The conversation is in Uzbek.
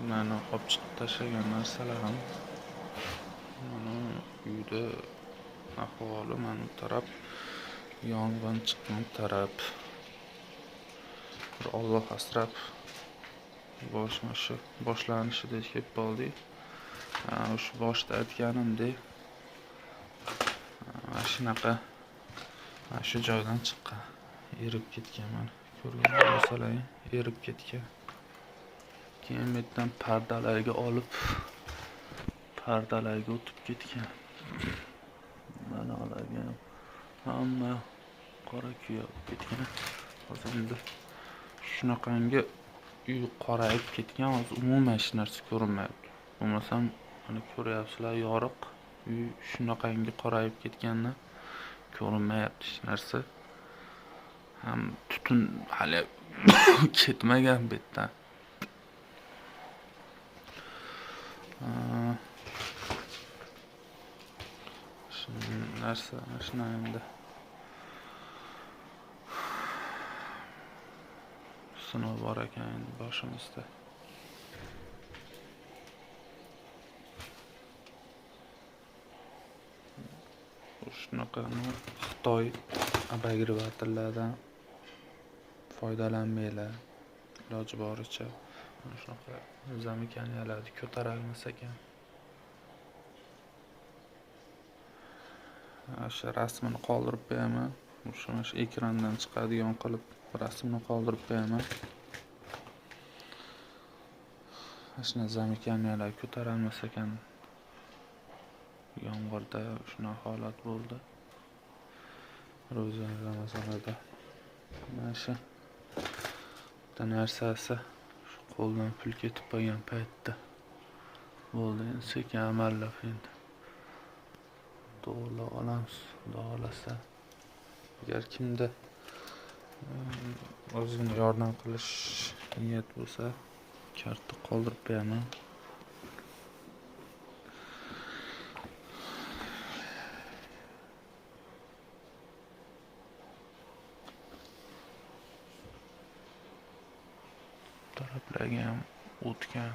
Mani olib chiqib tashlagan narsalarim. Mana uyda ahvoli mana bu taraf yong'in chiqqan taraf. Bir Alloh asrab boshmashi boshlanishida kelib qoldik. Shu boshda aytganimdek, mana shunaqa mana shu joydan chiqqan, erib ketgan. Mana ko'rgan bo'lsalaring, erib ketgan. Keyin bu yerdan pardalarga olib, pardalarga o'tib ketgan. Mana ularga ham hamma qora kuya bo'lib ketgan. Hozir endi shunaqangi uy qorayib ketgan, hozir umuman hech narsa ko'rinmayapti. Bo'lmasam mana ko'ryapsizlar, yoriq uy shunaqangi qorayib ketgandan ko'rinmayapti hech narsa. Ham tutun hali ketmagan bu yerdan. Shu narsa shuna endi sinov bor ekan endi boshimizda. Shunaqa Xitoy обогревателlardan foydalanmanglar iloji boricha. Mana shunaqa zamikaniyalarni ko'tarolmas ekan. O'sha rasmini qoldirib qo'yaman. O'sha mana shu ekrandan chiqadigan qilib rasmini qoldirib qo'yaman. Mana shuni zamikaniyalar ko'tarolmas ekan. Yomg'irda shunaqa holat bo'ldi. Ro'za Ramazonida mana shu bitta narsasi shu qo'ldan pul ketib qolgan paytda bo'ldi. Endi sekin amallab endi to'g'rilab olamiz, Xudo xohlasa. Agar kimda ozgina yordam qilish niyat bo'lsa, karta qoldirib qo'yaman. Taraflarga ham o'tgan.